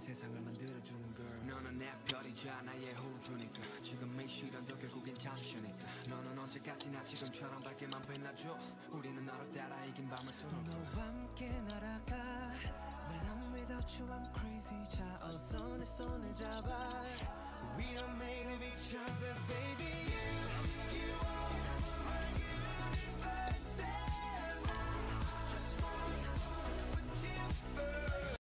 세상을 만들어주는 girl. 너는 내 별이자 나의 호주니까. 지금 이 시련도 결국엔 잠시니까. 너는 언제까지나 지금처럼 밝게만 빛나줘. 우리는 너를 따라 이긴 밤을 수놓고 너와 함께 날아가. When I'm without you I'm crazy. 자 어서 내 손을 잡아. We are made of each other, baby. You